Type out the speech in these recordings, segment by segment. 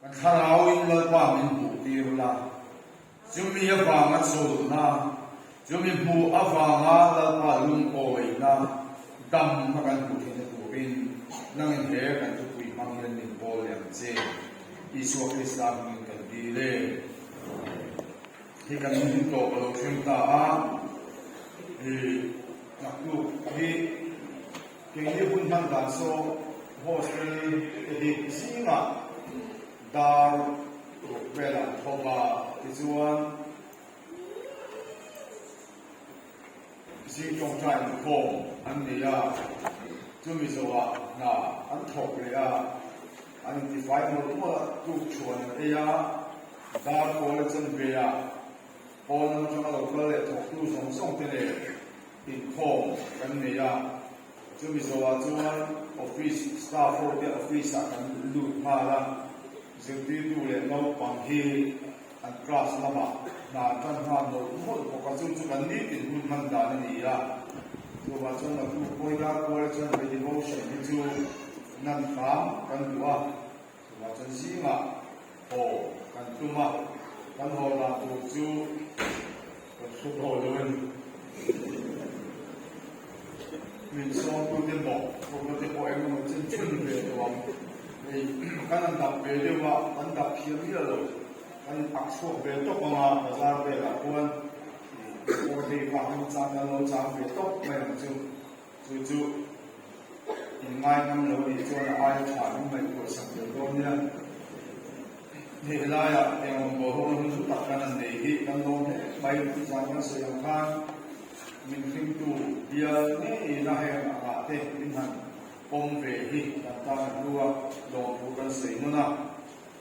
Kan thlarauin Lalpa min hmuh tir la, chumi avanga chawlhna, chumi hmuh avanga Lalpa lungawina, damna kan hmuh theihna turin nangin he kan thupui hmang hian min pawl leh ang che. Isua Krista hmingin kan dil e. Hi kan hun tawp a lo thleng ta a, i naktuk hi keini hun hman dan saw hostel te hi zingah dar ruk velah an thawk a, tichuan zing tawngtai inkhawm an nei a, chumi zawhah hna an thawk leh a. An intifai mawlh mawlh a, tuk chhuan an ei a, dar pawl a chen ve a, pawn lam atanga lo kal leh thawktu zawng zawng te nen inkhawm kan nei a, chumi zawhah chuan office staff ho te office ah kan lut nghal a, zirtirtu leh naupang hi an class lamah hna an tan nghal mawlh mawlh bawk a, chu chu kan nitin hun hman dan a ni a, chuvah chuan naktuk pawhin dar pawl a chen ve devotion hi chu Nan hram kan duh a, chuvah chuan zingah haw kan tum a, kan haw dan tur chu kan hre tawh lo a ni. Min sawmtute mawh phurna te pawh eng emaw chen chhun ve tawh ang. Hei kan han dap ve deuh a, kan dap thiam miah lo, kan in ak chhuak ve tawp ang a, bazar velah khuan motor hei vangin chang kan lo chang ve tawp mai ang chu. Chu chu in ngaingam lo nih chuan a aia tha in ngaihtuah sak tel dawn nia. Hei helaiah eng awm boruak hun hlu tak kan han nei hi kan lawm hle mai. Zan kan sawi ang khan min hringtu bial ngeiin a heng angah te min han pawm ve hi kan tan a hlu a, lawmthu kan sawi nawn a.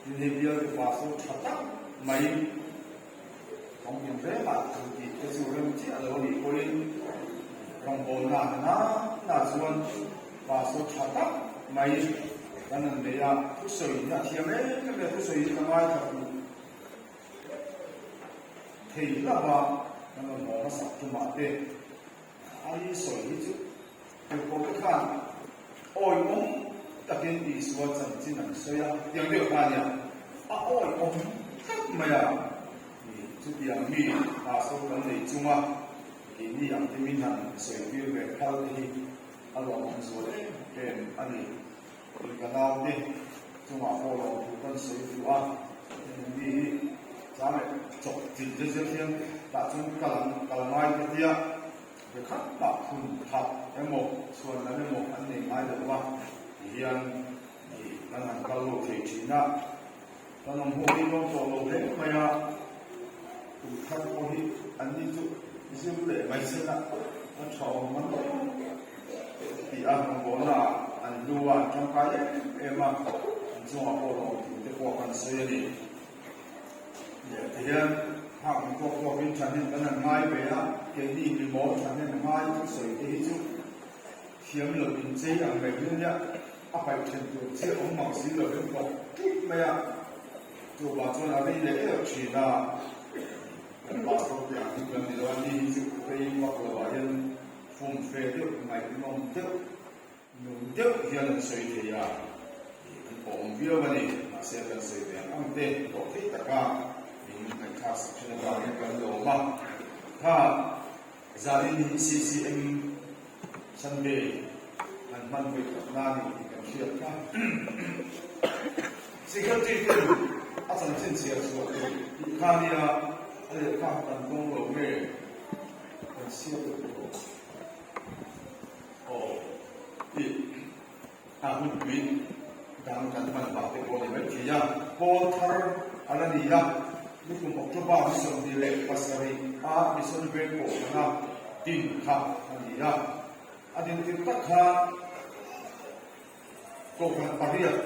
Tin hei bial te pastor tha tak mai Kawng in rengah thu tih te chu rem chiah lo a nih pawhin rawngbawlna a na na chuan pastor tha tak mai kan rawn nei a, thusawi hi a thiam em em e, thusawi hi ka ngaithla fuh thei hlauh a, kan rawn haw hmasak tumah te ai sawi hi chu Tirhkoh te khan awihawm takin Isua chanchin an sawi a, tiang deuh kha a nia, a awihawm tlat mai a, chutiang mi pastor kan nei chunga keini ang te min han sawitir ve phal te hi a lawmawm zual em em a ni. Tin ka naute chungah pawh lawmthu kan sawi duh a, hemi mi hi chang leh chawp chilh zet zet hian tah chuan kal ang kal ngai ka tia. Be khat tak hun khat emaw chhuan lam emaw an nei ngai lo va, ti hian ih kan han kal lo thei thin a, kan awm ho hi lawm tawh lo hle mai a, kum thar pawh hi an ni chu zir leh mai se la a tha awm man tih a rawngbawlna ah an hlu a, an tangkai em em a, an chungah pawh lawmthu te pawh kan sawi a ni. Tihian nghak mi tawk tawkin thahnem kan han ngai ve a, keini mi mawl thahnem ngai thusawi te hi chu thiam lo inchei ang mai hi ania, a paih then tur chiah awm mang si lo in tawk ṭuih mai a, chuvang chuan a rei leh er ṭhin a, kan pastor te ang hi kan ni lo a, ni hi chu rei vak lo ah hian fumfe deuh ngaihnawm deuh. Nung deuh hian an sawi thei a, ih an awm viau a ni. Mahse kan sawi ve ang ang te tawh thei taka min ngaihthlak sak thin avangin kan lawm a. Kha zanin hi CCM Sunday an hman vawi tak na a ni tih kan hriat kha. Secretary ten a chanchin chhiar chhuah tur tih kha nia a lehkha kan dawng lo nge kan siam lo tawh. Aw tih a hunpui dang kan hman vang te pawh a ni maithei a, pawl thar a la ni a, nikum October ni 27 a Mission Veng Kohhrana din kha a ni a, a din tir tak khan Kohhran pariat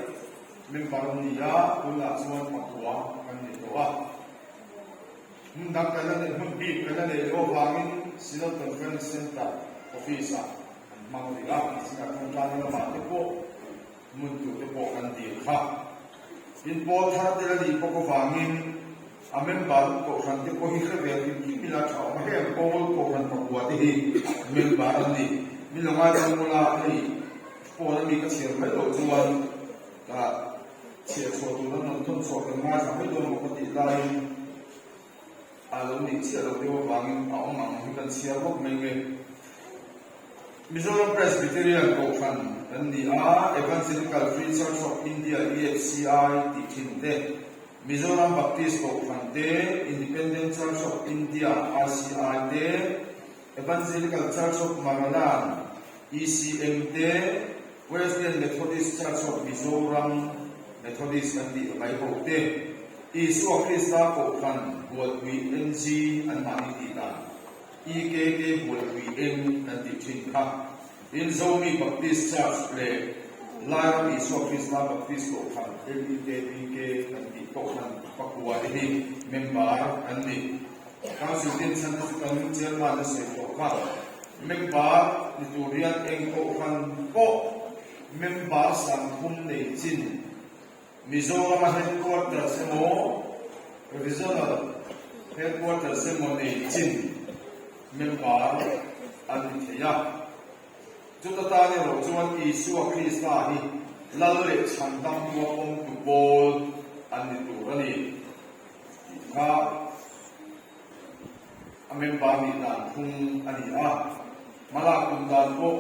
member an ni a, tunah chuan pakua kan ni tawh a. Hmun dang kan la neih, hmun bik kan la neih loh avangin Synod Conference Centre Office-ah an hmang rih a, zinga tawngtaina lamah te pawh hmun tur te pawh kan dil kha. Tin, pawl thar te la nih bawk avangin a member kohhran te pawh hi hre ve kim kim ila tha awm a, heng pawl kohhran pakua te hi member an ni. Min lo ngaidam ula, hei phone a mi ka chhiar mai loh chuan ka. Chhiah chhuah tur an rawn thawn chhuah kan ngaithla mai dawn maw ka tih laiin a lo nih chiah lo deuh avangin a awm ang hi kan chhiar bawk mai nge. Mizoram Presbyterian Kohhran kan ni a, Evangelical Free Church of India, EFCI, tih thin te, Mizoram Baptist Kohhran te, Independent Church of India, ICI, te, Evangelical Church of Maraland, ECM, te, Wesleyan Methodist Church of Mizoram, Methodist kan tih mai ho te, Isua Krista Kohhran Bualpui NG anmahni tih dan, EKK Bualpui N kan tih thin kha, tin Zomi Baptist Church leh Lairam Isua Krista Baptist Kohhran, LEKBK, kan tih Kohhran pakua te hi member an ni. Council ten chhan te chu kan chairman a sawi tawh kha. Member ni tur hian eng kohhran pawh member 30 nei chin Mizorama headquarters emaw regional headquarters emaw nei chin member an ni thei a. Chuta tan erawh chuan Isua Krista hi Lal leh Chhandamtua awmtu pawl an ni tur a ni. Tih kha a member nih dan phung a ni a, hmalak tum dan pawh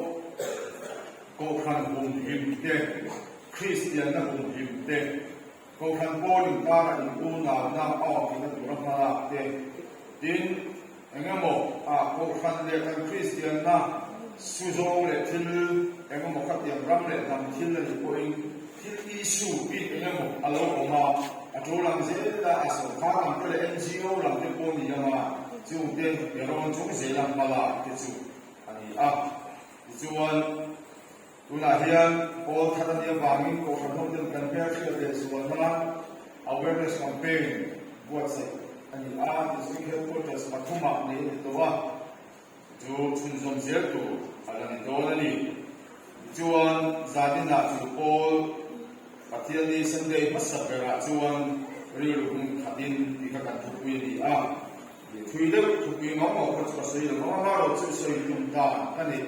Kohhran humhim te, Kristianna humhim te, Kohhran pawl inkara in unauna a awm theihna tura hmalak te, tin eng emaw a Kohhran leh kan Kristianna suzawng leh thil eng emaw khatiang ram leh hnam thil a nih pawhin Thil issue bik eng emaw a lo awm a, a tul ang zel a, a sawrkar lam te leh NGO lam te pawh ni ang a, chungte pe rawn chung zela hma lak te chu a ni a. Tichuan, tunah hian pawl thar a nih avangin Kohhran ho ten kan hmelhriat leh zual nan awareness campaign buatsaih a ni a, District Headquarters pathumah nei a ni tawh a. Chu chhunzawm zel tur a la ni dawn a ni. Tichuan, zaninah chu Paul Pathianni Sunday hmasa berah chuan rilru hmun khatin tih kha kan thupui a ni a. Ih thui deuh thupui ngau ngau kha chu ka sawi lo vang a, hmarawh chu sawi tum dan ka ni.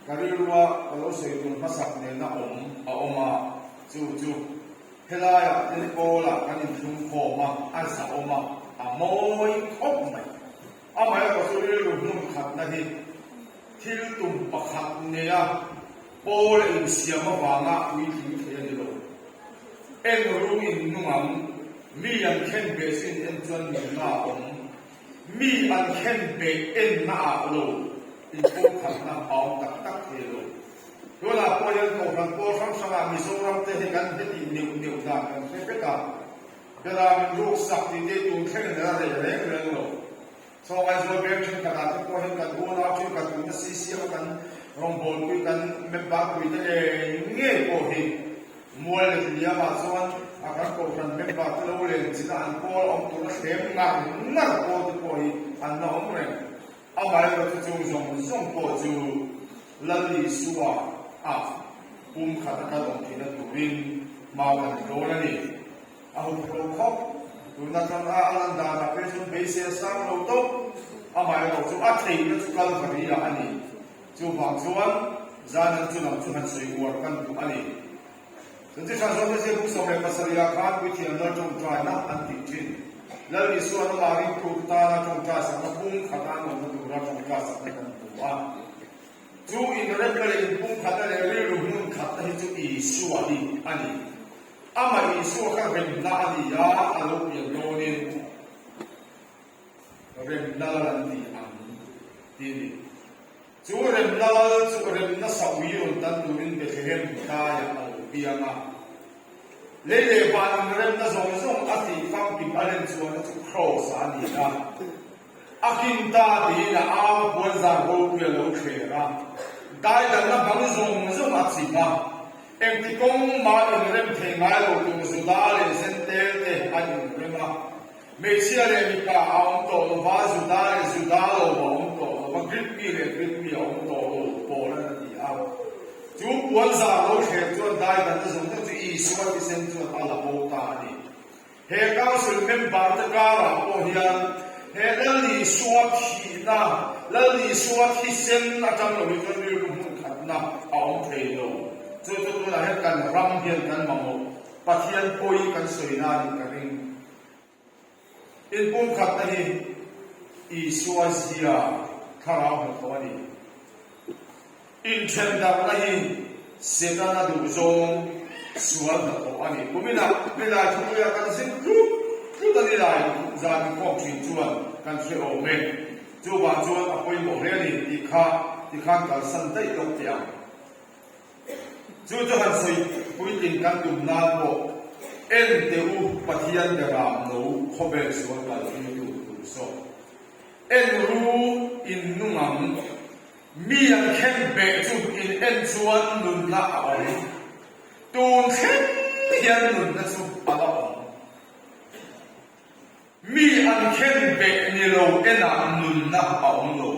Ka rilrua ka lo sawi tum hmasak nena awm a awm a, chu chu helaiah tin Paul-ah kan inthlung khawm a, a zahawm a, a mawi khawp mai. Amaherawh chu rilru hmun khatna hi thil tum pakhat neia pawl a insiam avanga puitling thei a ni lo. Eng rung in nung ang, mi an khen beh chu in en chuan nunna a awm, mi an khen beh enna ah lo inpawm khatna a awm tak tak thei lo. Tunah pawh hian Kohhran pawl hrang hrangah Mizoram te hi kan hetih neuh neuh dan kan hre vek a. Bela min ruk sak tih te tun thleng in a rei reng reng lo. Chaw Aizawl veng thenkhatah te pawh hian kan unau thenkhat tuna CCM a kan rawngbawlpui kan member pui te ngei ngei pawh hi mual leh liamah chuan a kan kohhran member te lo len chin a an pawl awm tura thlem ngar ngar pawl te pawh hi an la awm reng. Amaherawh chu chung zawng zawng pawh chu Lal Isua a pum khat a kan awm theihna turin hma kan ni dawn a ni. A hup hlawh khawp. Tuna tang a a lan danah phei chuan beisei a sang lo tawp. Amaherawh chu a theihna chu Kalvari ah a ni. Chuvang chuan Zanan chu lam chu han sawi uar kan duh a ni. Chunchi tha zawk te ziak 17 ah khan Puithiam Lal tawngtaina an tih thin. Lal Isuan amah ringtu te tana tawngtai sakna pum khata an awmna tura tawngtai sakna kan hmu a. Chu inremna leh inpumkhatna leh rilru hmun khatna hi chu Isua hi a ni. Amah Isua kha remna a ni a, a lo pian dawnin remna lal an ti ang ti a ni. Chu remna lal chu remna saui rawn tan turin Bethlehem tlaiah a lo piang a. Lei leh van inremna zawng zawng a tih famkim a len chuanna chu Kraws a ni a. A kin ta tiin a au a puanzar ropui a lo thler a, daidanna bang zawng zawng a chim a. Engti kawng mah inrem thei ngai lo tur Juda leh Zentel te an inrem a. Hmeichhia leh mipa a awm tawh lo va, Juda leh Juda lo a awm tawh lo va, Grik mi leh Grik mi a awm tawh lo, Paula'n a ti a. Chu puanzar lo thler chuan daidanna zawng zawng chu Isua thisen chuan a la bo ta a ni. He Council member te karah pawh hian he Lal Isua thihna, Lal Isua thisen atang lo hi chuan rilru hmun khatna a awm thei lo. Chu chu tunah hian kan ram hian kan mamawh. Pathian pawi kan sawi na anih ka ring. Inpumkhatna hi Isua zia thlarau hnathawh a ni. Inthendarhna hi Setana duhzawng sual hnathawh a ni. Kuminah nilai thupuia kan zir tlut tlut a nilai zan inkhawm thin chuan kan hre awm e. Chuvang chuan a pawimawh hle a ni tih kha tikhan kalsan daih lawk teh ang. Chu chu han sawi puitling kan tum nan pawh en teh u Pathian beram lo khawvel sual kalpui tu tur zawk. En ru in nung ang. Mi an khen beh chu in en chuan nunna a awm. Tun thleng hian nunna chu a la awm. Mi an khen beh ni lo enah nunna a awm lo.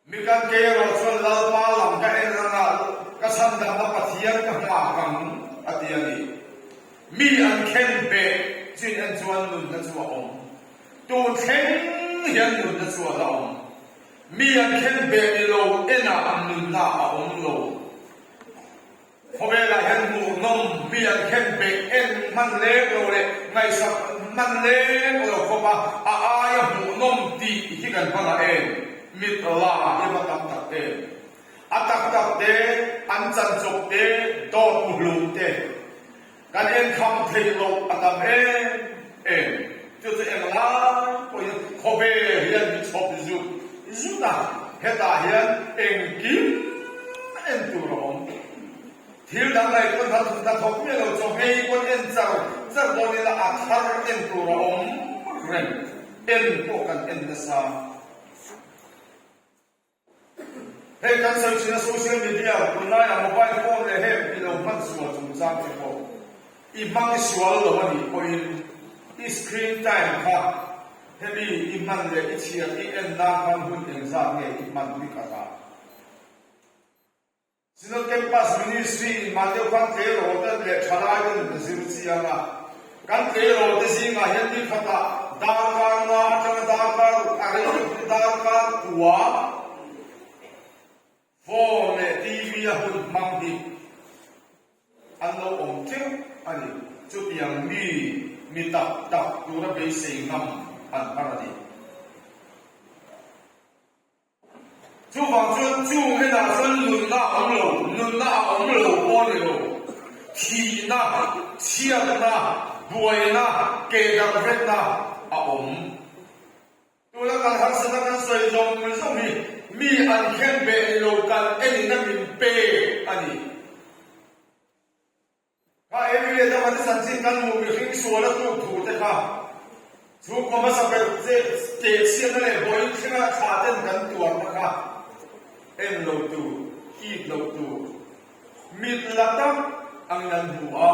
Mi kan kei erawh chuan Lalpa lam ka en rangah ka chhandamna Pathian ka nghak ang a ti a ni. Mi an khen beh chu in en chuan nunna chu a awm. Tun thleng hian nunna chu a la awm. Mi an khen beh ni lo enah nunna a awm lo. Khawvelah hian hmuhnawm mi an khen beh en hman lek lo leh ngaihsak hman lek lo khawp a, a aia hmuhnawm tih hi kan hmang ah em? Mit la hi va tam tak em? A tak tak te, an chan chawp te, dawt muhlum te kan en kham theih loh a tam em em. Chu chu englai pawhin khawvel hian mi chhawp zut zut a, hetah hian engkim en tur a awm. Thil dang ngaihtuah hna thut hna thawk miah lo chaw hei pawn en char char dawn ila a thar en tur a awm reng, en pawh kan en nasa. Hei kan sawi thin a social media tunlaiah mobile phone leh heng i lo hman sual chungchang te pawh i hmang sual lo a nih pawhin i screen time kha hemi i hman leh i chhiar i en nan khan hun engzat nge i hman ni khat ah Synod Campus Ministry in mah deuh khan tleirawl te leh thalai te nun a zir chiang a. Kan tleirawl te zingah hian ni khatah darkar nga atanga darkar a rei deuh hi darkar kua phone leh TV a hun hmang hi an lo awm teuh a ni. Chutiang mi mi tak tak tura beisei ngam an har a ni. Chuvang chuan chung enah chuan nunna a awm lo, nunna a awm lo pawh a ni lo. Thihna, chhiatna, buaina, kehdarh vekna a awm. Tuna kan harsatna kan sawi zawng zawng hi mi an khen beh ni lo kan enina min pe a ni. Kha Eli leh Davida chanchin kan hmuh mihring sual a tuk thu te kha chhungkaw hmasa ber che kehchhiatna leh vawiin thlenga thla ten kan tuarna kha en lo tur, it lo tur, mit la tak angin an hmu a,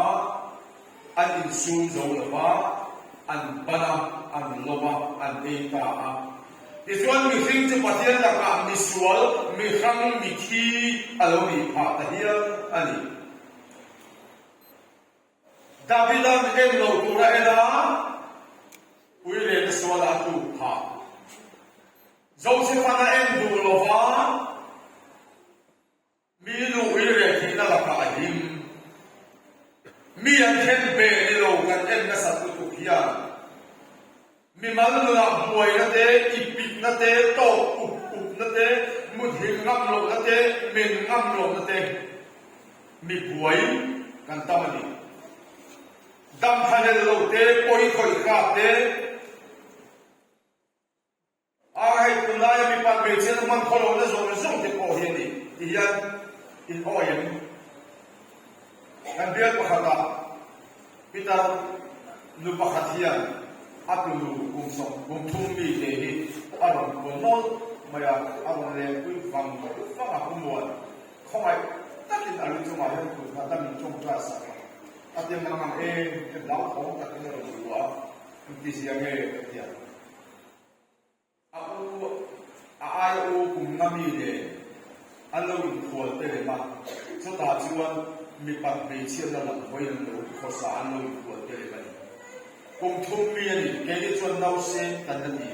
an insum zo lo va, an ban a, an lo a, an ei ta a. Tichuan mihring chu Pathian lakah misual, mihrang, mithi a lo nih phah ta hial a ni. Davida'n en lo tur a en a, ui leh na sualah a tuk phah. Josepha'n a en duh lo va, mi nu ui leh thihna lakah a him. Mi an then ve ni lo kan en nasat lutuk hian Mimal nunah buaina te, ipikna te, tawk up upna te, muthilh ngam lohna te, men ngam lohna te mi buai kan tam a ni. Dam thlahlel lo te, pawi khawih hrat te, a hei tunlaia mipat hmeichhiatna hman khaw lohna zawng zawng te pawh hi a ni ti hian in awi em? Kan bial pakhatah Peter nu pakhat hian a tunu kum sawm kum thum mi te hi a rawn kual nawlh mai a, a rawn lenpui vang vang a, Pumuan khawngaih takin a lu chungah hian kut nghat a min tawngtai sak a, a ti mang ang em em hlauthawng takin a rawn lu a, engtizia nge ka ti a. A u, a aia u kum nga mi nen an lo inkhual te lem a, chutah chuan mipat hmeichhiatna lam hawiin an lo khawsa an lo inkhual te lem a ni. Kum thum mi a ni, keini chuan nauseng kan la ti.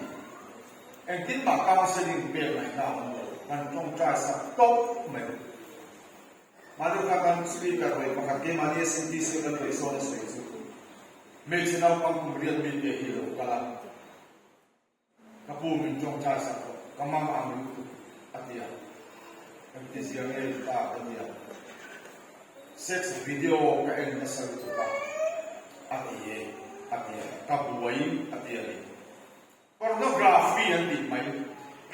Engtin mah counselling pek ngaihna a awm lo, kan tawngtai sak tawp mai. Mahni kha kan speaker hawi pakhat keimahni SMTC a kan hawi sawn a sawi chu hmeichhe naupang kum riat mite hi a lo kal a. Ka pu min tawngtai sak rawh, ka mang ang lutuk a ti a. Kan ti zia nge i ta ka ti a. Sex video ka en nasa lutuk a, a ti e a ti a, ka buai a ti a ni. Pornography an tih mai.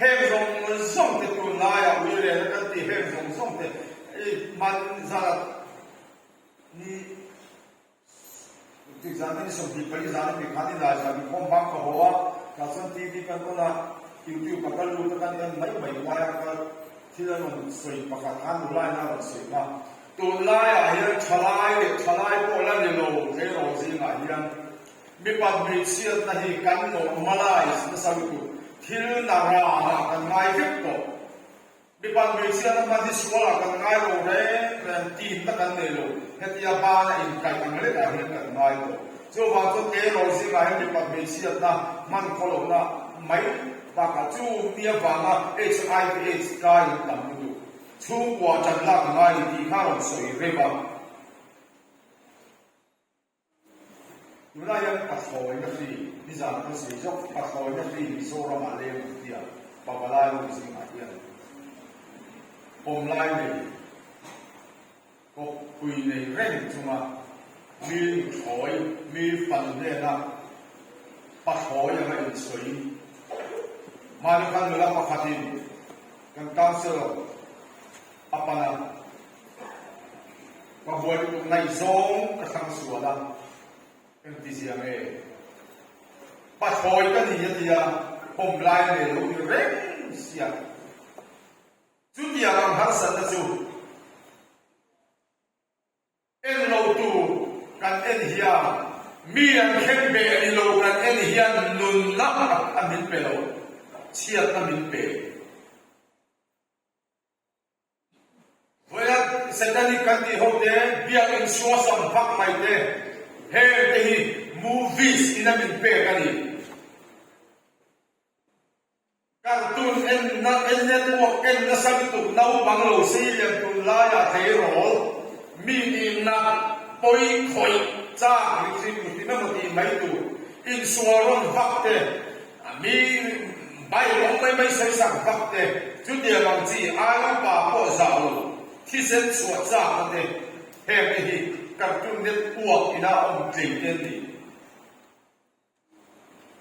Heng zawng zawng te tunlaiah uirel a kan tih heng zawng zawng te i hman zat ni. Tik zan ni 24 zan ni khan in lai zan khawm bang ka haw a, tah chuan TV kan on a, YouTube a ka lut a kan en mai mai lai a ka thil an rawn sawi pakhat khan nula in a rawn sawi kha. Tunlaiah hian thalai leh thalai pawh la ni lo tleirawl zingah hian mipa hmeichhiatna hi kan normalize nasa lutuk, thil na rangah kan ngai vek tawh. Mipa hmeichhia na hman hi sualah kan ngai lo reng reng, timna kan nei lo, hetia bana inkaih ang lekah hian kan ngai tawh. Chuvang chuan tleirawl zingah hian mipa hmeichhiatna hman khawlohna mai bakah chu mi avanga HIV aids kai an tam lutuk. Chhungkua ṭan lak a ngai ni tih kha a rawn sawi reuh a. Tunah hian pathlawina hri, nizan kan sawi zawk, pathlawina hri Mizoram ah leng an tia, Pavalai ho zingah hian pawmlai nei, kawppui nei reng chunga mi nuthlawi, mi fanu hnena pathlawi anga insawi. Mahni khan nula pakhatin kan councillor a pan a. Ka buai lutuk ngaihzawng ka thlang sual a, engti zia nge? Pathlawi ka ni a tia, pawm lai a nei lo ni reng sia. Chutiang ang harsatna chu en lo tur kan en hian mi an khen beh ni lo kan en hian nunna a min pe lo, chhiatna min pe. Vawiat Satanic kan tih ho te, biak in suasam vak mai te, heng te hi movies in a min pek a ni. Cartoon en na en network en nasa lutuk naupang lo sei lian tun laiah tleirawl mi inna pawi khawih chak mihring mihring emaw tih mai tur insual rawn vak te Mi bai awm mai mai sawi sak vak te, chutiang ang chi ai upa pawh zah lo, thisen chhuah chak na te, heng te hi cartoon net uak ina awm tlei te an ni.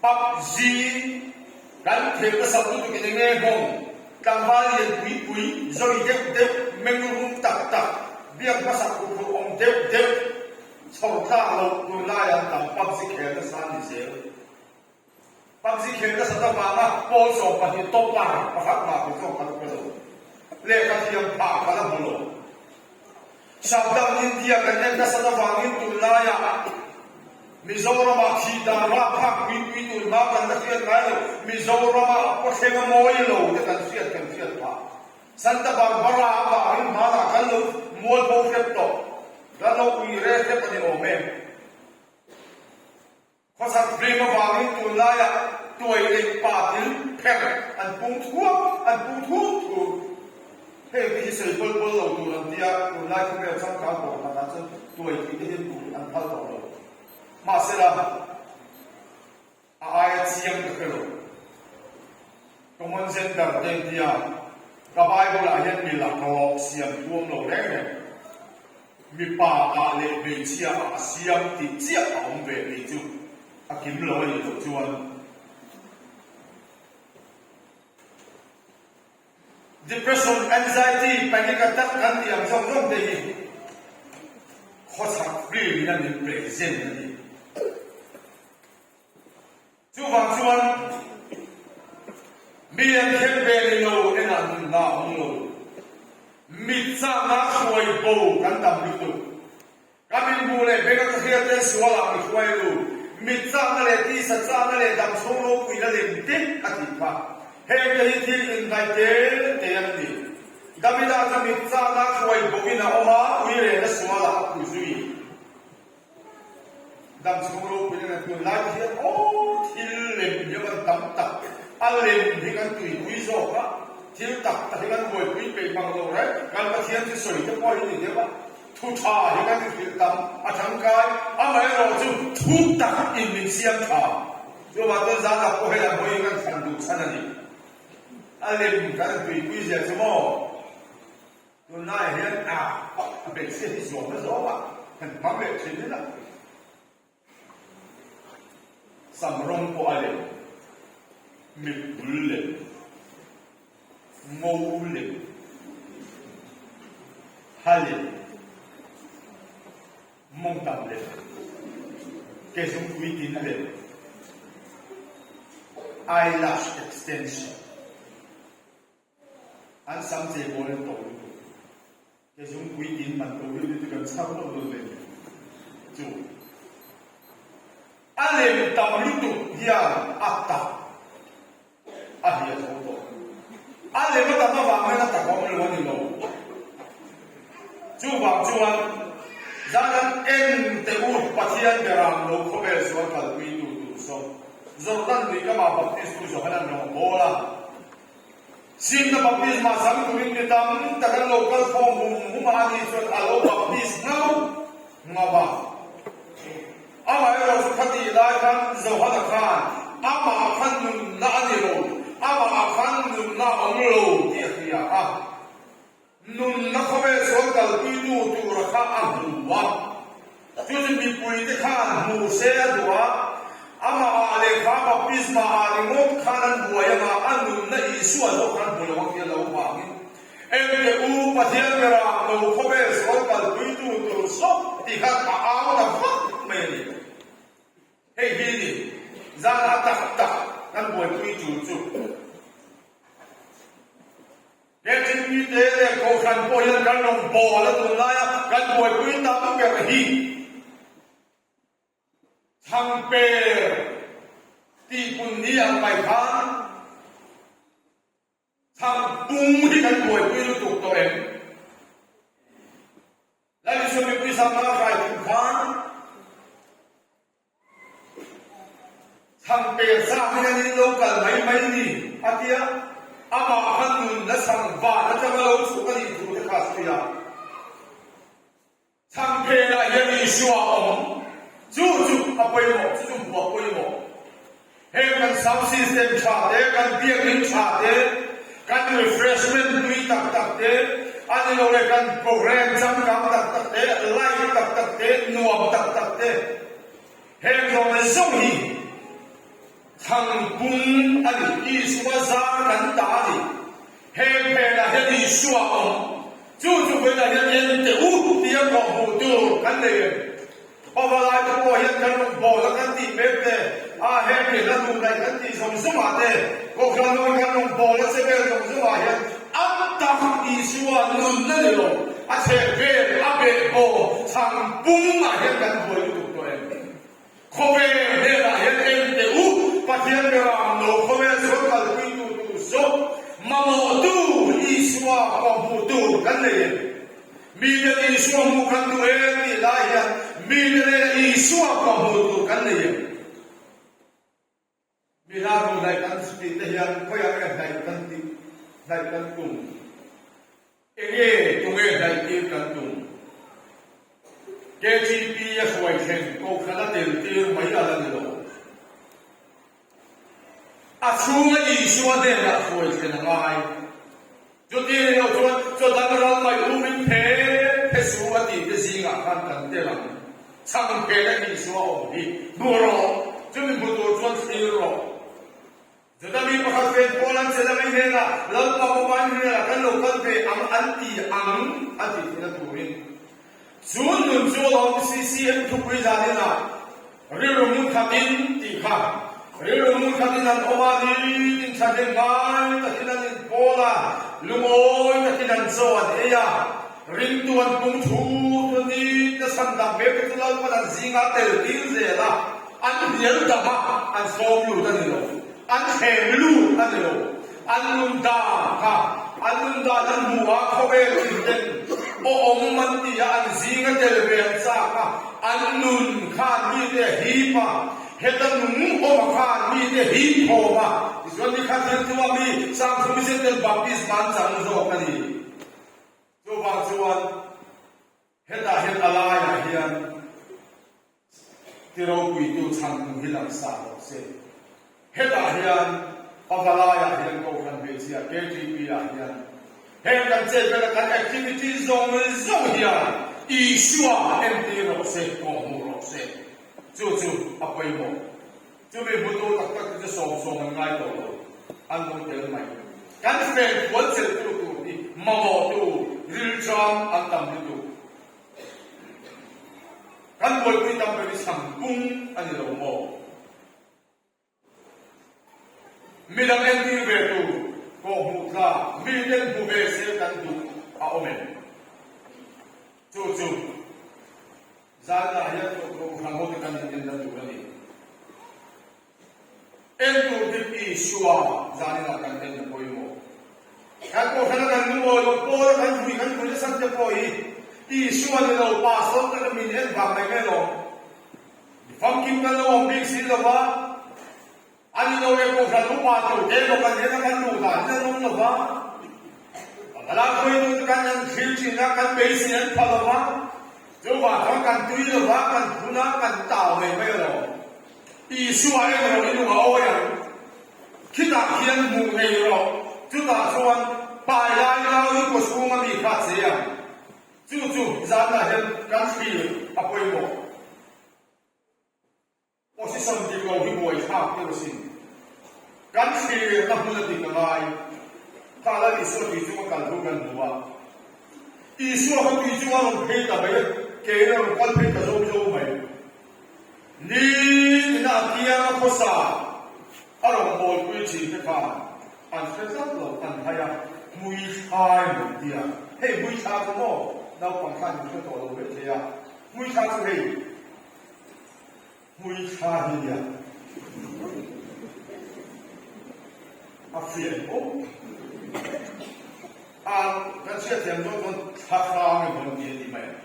PUBG kan thel nasa lutuk in enge nghawng, tlangval lian pui pui, zawi deuh deuh, meng rum tak tak, biak hmasak huphurh awm deuh deuh, chhawr tlak loh tunlai an tam PUBG khel nasa ni zel. PUBG khel nasat avanga pawl 12 topper pakhat mah tur zawk ka la hre lo. Lehkha thiam phah ka la hmu lo. Shutdown India kan en nasat avangin tunlaiah Mizoramah thih dan rapthlak pui pui tur hma kan la hriat ngai lo. Mizoramah a pawthleng a mawi lo te kan hriat kan hriat phah. Santa Barbara avangin hmanah kan lo mualpho hrep tawh. Kan lo ui re hrep a ni awm e. Khawchhak veng avangin tunlaiah tuai leh pa thil pherh an pung thuak an pung thur thur. Heng te hi sawi bawl bawl lo tur an tia, tunlai khawvel changkang tawh takah chuan tuai tih te hian duh an phal tawh lo. Mahsela, a aia chiang ka hre lo. Common gender te an tia, ka Bible ah hian mi laklawk siam thuam lo reng reng. Mipa ah leh hmeichhia ah a siam tih chiah a awm ve tih chu a kim lo a nih loh chuan Depression, anxiety, panic attack kan tih ang zawng zawng te hi khawchhak film in a min present a ni. Chuvang chuan mi an khen ve ni lo enah nunna a awm lo. Mit chakna hruai bo kan tam lutuk. Ka min hmuh leh beng a ka hriat te sualah mi hruai lu. Mit chakna leh tisa chakna leh damchhung ropuina lem te a tih kha. Heng te hi thil inhnaih te te an ni. Davida chu mit chakna hruai bo in a awm a, uirehna sualah a phu zui. Dam chhung ropui na tun lai hian aw thil lem hi a van tam tak, a lem hi kan tuipui zawk a, Thil tak tak hi kan buaipui peih mang lo reng. Kan Pathian chu sawi te pawh hi ni deuh a, thu tha hi kan inhrilh tam a tangkai. Amaherawh chu thu tak in min siam tha. Chuvang chuan zanah pawh hei lam hawi hi kan thlan duh chhan a ni. A lem kan tuipui zia chu maw? Tunlaiah hian a hmeichhia hi zuamna zawngah kan hmang leh thin ila. Sam rawng pawh a lem, mithmul lem, ngo lem, ha lem, mawngtam lem, kezungpui tin lem, eyelash extension. An sam chei bawl in to lutuk. Ke zungpui tin man to deuh deuh chu kan chhar nawlh nawlh mai ni. Chu a lem tam lutuk hian a tak a hliah tho tawh. A lem a tam avang hian a tak a awm lo a ni lo. Chuvang chuan zan an en teh u Pathian beram lo khawvel sual kalpui tu tur saw Jordan lui kamah Baptist tu Johanan rawng a bawl a. Simna baptisma chang turin mi tam tak an lo kal khawm hum hum a, ani chuan a lo baptis ngau ngau a. Amaherawhchu khatih lai khan Johana khan amah khan nunna a ni lo, amah khan nunna a awm lo tih a hria a. Nunna khawvel sual kalpuitu tura kha a hmu a, chu chu mipuite khan hmu se a duh a, amahah leh kha baptisma ah ringawt khan an buai anga a nunna Isua zawk khan hmu lo ang tih a lo vangin, Engte u Pathian berah lo khawvel sual kalpuitu tur sawp tih khan a au ta vak mai a ni. Hei hi ni zan a tak tak kan buaipui tur chu. He thilmite leh kohhran pawh hian kan rawn bawl a tun laia kan buaipui tam ber hi Thangper tihpun ni ang mai khan Thangpung hi kan buaipui lutuk tawh em? Lalisua mipui sangha hrai tum khan Chhang per zat in an in lo kal mai mai ni a tia, amah khan nunna chhang van atanga lo chhuk a nih thu te kha a sawi a. Chhang phenah hian Isua a awm, chu chu a pawimawh, chu chu hmuh a pawimawh. Heng kan sound system tha te, kan biakinn tha te, kan refreshment tui tak tak te, a ni lo leh kan program changkang tak tak te, light tak tak te, nuam tak tak te, heng zawng leh zawng hi thangpung a ni. Isua zar kan ta a ni. Heng phenah hian Isua a awm. Chu chu vawiinah hian en teh u tia kawhhmuh tur kan nei em? Pavalai te pawh hian kan rawn bawl a kan tih mek te, a heng mi hla duh daih kan tih zawng zawng ah te, Kohhran ho in kan rawn bawl a che vel zawng zawng ah hian a tak Isua nunna ni lo, a chheh vel, a beh baw, chhang pung ah hian kan buai lutuk tawh em? Khawvel hnenah hian en teh u, Pathian beram lo khawvel sual kalpui tu tur zawk, mamawhtu Isua kawhhmuh tur kan nei em? Mite Isua hmuh kan duh em tih lai hian mite nena Isua kawh hmuh tur kan nei em? Mi hla hmuh hnaih kan tih te hian khawiah nge hnaih kan tih hnaih kan tum? Enge tunge hnaih tir kan tum? KTP a hruai thleng kohhran a tel tir mai a la ni lo. A chhunga Isua hnenah hruai thlen a ngai. Chuti ni lo chuan chaw dang ral mai umin phe phe su a tih te zingah khan kan tel ang. Chhang phena Isua awm hi hmu rawh, chumi hmu tur chuan thlir rawh. Juda mi pakhat ven pawl an chelh ang i hnenah, Lalpa Bawpa in hnenah kan lo kal ve ang an ti ang a tih theihna turin. Chu nun chu alawm CCM thupui zaninah rilru hmun khatin tih kha rilru hmun khatin an awm a, nitin thahnem ngai takin an inpawl a, lungawi takin an chaw an ei a, ringtu an pung thu thu nitin a chhan dang mek te chu Lalpan an zinga tel tir zel a, an hnial dam a, an sawm lut a ni lo, an thlem lut a ni lo. An nun dan kha an nun dan an hmu a, khawvel thinten awm an ti a, an zinga tel ve an chak a, an nun khan mite a hip a. Heta nung awm a khan mite hip khawm a, tichuan ni khat thil chu a mi Sangthum Misen Baptist an chang zawk a ni. Chuvang chuan hetah hian a laiah hian ti ropuitu chhangtu hi lang sa rawh se. Hetah hian a va laiah hian Kohhran Hmeichhia KTP ah hian heng kan chet vela kan activity zawng zawng hian Isua entir rawh se, kawhhmuh rawh se. Chu chu a pawimawh. Chumi hmutu tak tak te chu sawm sawm an ngai tawh lo, an lo tel mai. Kan fen fual cheltu tur hi mamawhtu rilṭam an tam lutuk. Kan buaipui tam ber hi chhang pung a ni lo maw? Midang entir ve tur kawhhmuh tlak miten hmu ve se kan duh a awm em? Chu chu zanah hian Kohhran hote kan in en dan tur a ni. En tur dik Isua zaninah kan en a pawimawh. Kan Kohhrana kan lungawi loh pawla kan vui kan vui nasat te pawh hi Isua ni lo Pastor taka min en vang mai mai alawm. Mi famkim kan lo awm bik si lo va, a ni lo e Kohhran upa tur te emaw kan en a kan duh dan in an awm lo va, Bangla hruaitu te kan an thlir thin a, kan beisei an pha lo va, chuvang chuan kan tui lo va, kan phun a, kan tau mai mai alawm. Isua en rawh i lung a awi ang, khitah khian hmuh nei rawh, chutah chuan pai lai nau i kaw chhung a mi kha a che ang. Chu chu zanah hian kan thlir a pawimawh. Position dik lo hi buai thlak deuh asin. Kan thlirna hmun a dik a ngai. Kha Lal Isua tui chunga kal thu kan hmu a. Isua kha tui chunga rawn phei ta mai a, kein a rawn kal phei ta zo zo mai. Ni ina a kianga khawsa a rawn bawlpui thin te khan an hre tlat lo, an hai a, hmui thlai an ti a. Hei hmui thla chu maw naupang khan in hre tawh lo mai thei a, hmui thla chu hei Hmui thla hi nia a fiah bawk a, kan hriatthiam dawn pawn thla hrang emaw an ti a ti mai ang.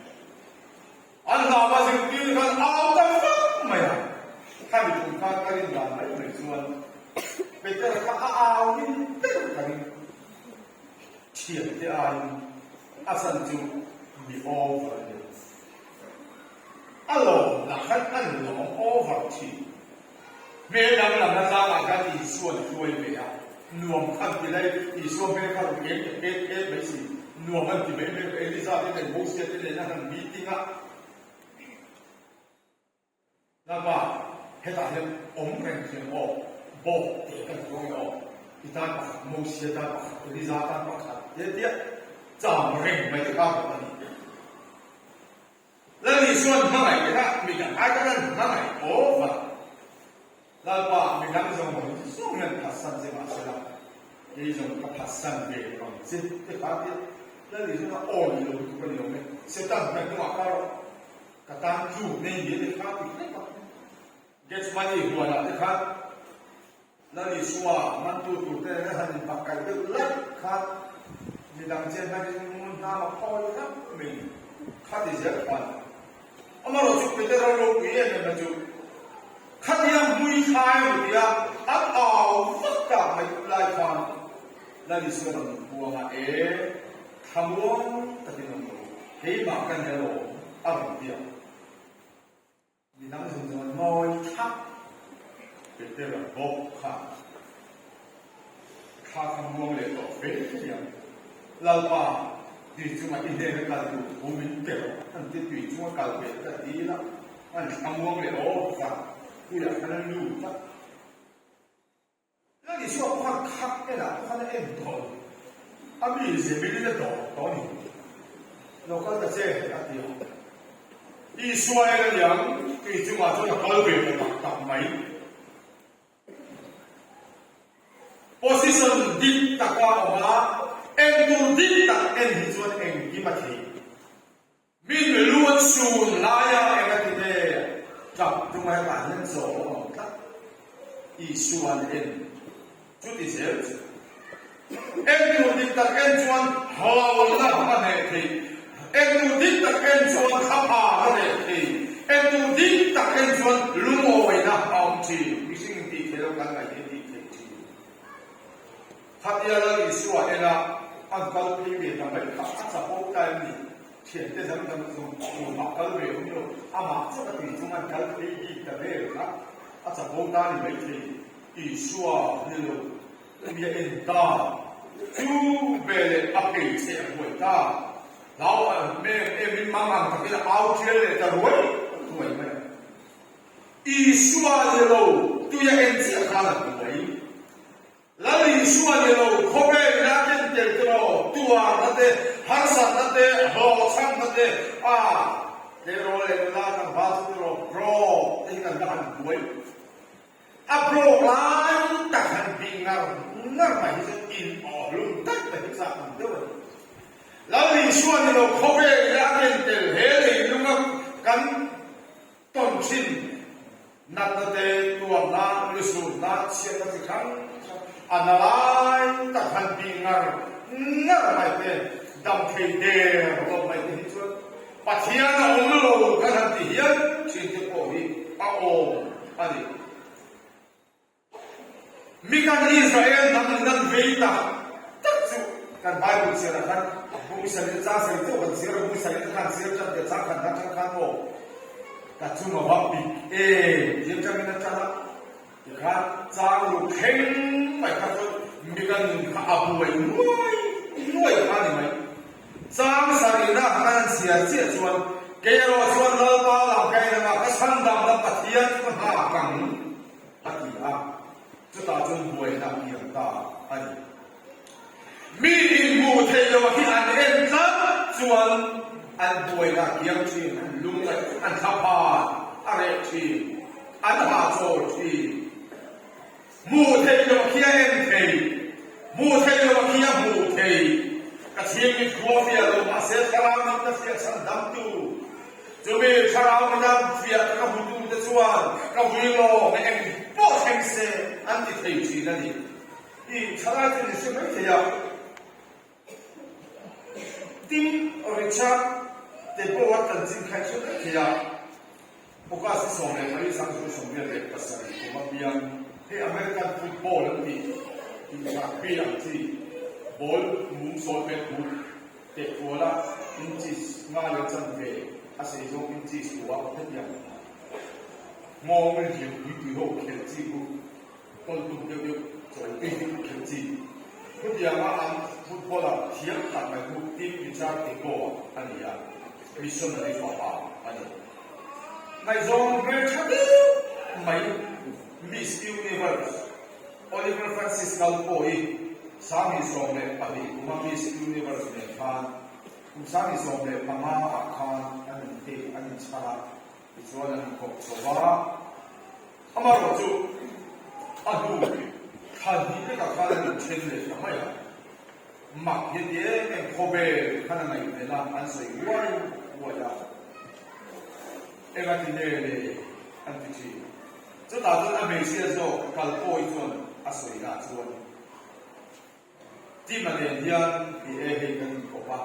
An hlauha zirtir khan au ta vak mai a, khami tum khan ka rin dan mai mai chuan Petera kha a au rin ber ka ring. Thiante aiin a chan chu mi over a ni. A lawm lah khan a lawm over thin. Hmel danglamna tlangah khan Isua'n a hruai ve a, nuam khan ti lai, Isua hmel kha rawn eng ta pet pet mai si, nuam an ti mai mai a, Eliza te nen Mosia te nen a han meeting a. Lalpa, hetah hian awm reng thiam aw, bawk teh kan tuang e aw, i tan pakhat, Mosia tan pakhat, Eliza tan pakhat te tia cham reng mai te kha rawh a ni. Lal Isua'n hmangaih te kha midang ai khan an hmangaih aw vat. Lalpa, midang zawng zawng hian phatsan che mahsela, kei zawng ka phatsan ve lo ang che te kha tia Lal Isua'n a aw ni lo lutuk a ni awm e, Satan ka hnungah kha rawh. Ka tan chu nei ni te kha ti hlek a. Gethsemane huanah te khan Lal Isua mantu tur te nen han inpakkaih deuh laih khan midang chen hmanin ngun hnam a phawi rap mai kha ti zel khan amarawh chu Petera ropui em em a chu khatia hmui thlai emaw tia an au vak tak mai lai khan Lal Isua rawn inpuang a e Thlamuang takin awm rawh u, keimah ka ni alawm, a rawn ti a. Midang zawng zawng an ngawi thak. Petera bawk kha thla kha muang leh tawh fe ang. Lalpa, tui chunga i hnena kal tur thu min pe rawh, an ti tui chunga kal ve ka dil a, an thlamuang leh awk a, tuiah khan an lut a. Lal Isua pawh khan khak enah pawh khan a en tawh lo. A mi zemilin a dawr tawh a ni. Lo kal ta che, a ti a. Isua en a niang, tui chungah chuan a kal ve ta tak tak mai. Position dik taka awm a, en tur dik tak en hi chuan engkim a thei. Min lu an sun laia eng a ti ve? Tap tumah hetah hian chaw a awm tlat. Isua an en chuti zel chu. En tur dik tak en chuan hlauhna a hneh thei. En tur dik tak en chuan thlaphan a hneh thei. En tur dik tak en chuan lungawina a awm. thin, mihring in tih theih loh kan ngaih hi a tih theih thin. Khatia Lal Isua ena an kal phei ve ta mai kha a chapo ta em ni? Thiante dang dang chu tumah kal ve awm lo, amah chauh a tui chung an kal phei bik ta vel kha a chapo ta ni maithei. Isua ni lo, mi a en ta. Chu veleh a phei che a buai ta. Hlau em em in mang ang takin a au tial leh ta ruai ruai mai a. Isua ni lo, tui a en chiah khan a buai. Lal Isua ni lo, khawvel ina ken tel te maw, tuarna te, harsatna te, hlawhchhamna te, a tleirawl leh nula tlangval chu tiraw, bro te hi kan va han buai. A bro lai tak han bih ngar ngar mai hi chuan in awhlum daih mai hi chak ang deuh a ni. Lal Isua ni lo, khawvel ina ken tel he leilunga kan Tawn thin natna te, tuarna, lusunna, chhiatna chi hrang hrang a na lai tak han bih ngar ngar mai te, dam thei der lo mai te hi chuan Pathian a awm lo kan han ti hian thin te pawh hi a awm a ni. Mi kan Israel hnam in an vei tak tak chu kan Bible chhiarah khan bung sarih chang sarih chauh kan chhiar a, bung sarih khan chhiar tan leh chang khat atang khan aw ka chung a va pik e ti atangin a tan a, tikhan chang lu thleng mai kha chuan mi kan nun kha a buai nuai nuai kha a ni mai. Chang sarihna khan an chhiar chiah chuan kei erawh chuan Lalpa lam ka en anga ka chhandamna Pathian chu ka nghak ang. A ti a, chutah chuan buaina a piang ta a ni. Mi inhmuh theih loh hi an en tlat chuan an buaina a kiang thin, an lungngaih, an thlaphan a reh thin, an hahchawl thin. Hmuh theih loh khi a en thei, hmuh theih loh khi a hmuh thei. Ka chhingmit khua fiah lo mahse thlarau mit ka fiah chhan damtu. Chumi thlarau mina fiah ka hmutute chuan ka vui lawng eng pawh thleng se an ti thei thin a ni. I thalai chu ni hre mai thei a. Tin, Richard te pawh a chanchin kha i hre mai thei a. August 14 27 kum a piang hei American football an tih tih rugby ang chi ball mum sawl pet but Teh kuala inches nga leh chanve a sei zawng inches kua hetiang nghawng lian pui pui ho khelh chi khu tawl tum deuh deuh chawi pui deuh khelh chi. Khutianga an football a thiam tak mai khu Team Richard Tebow a ni a, missionary fapa a ni. Ngaihzawng hmeltha deuh mai Miss Universe Oliver Francis Kalpawh-i 2012 kuma Miss Universe nen khan kum 2015 ah khan an intake an inchhar a, tichuan an inkawp chho a. Amaherawh chu a hnu thla hnih lekah khan an inthen leh ta mai a, mak hi a ti em em, khawvel khan a ngaihven a, an sawi huai huai a, engati nge le an ti thin. Chutah chuan a hmeichhia zawk kal pawi chuan a sawi lah chuan Tima nen hian ti e hei kan inkawp a.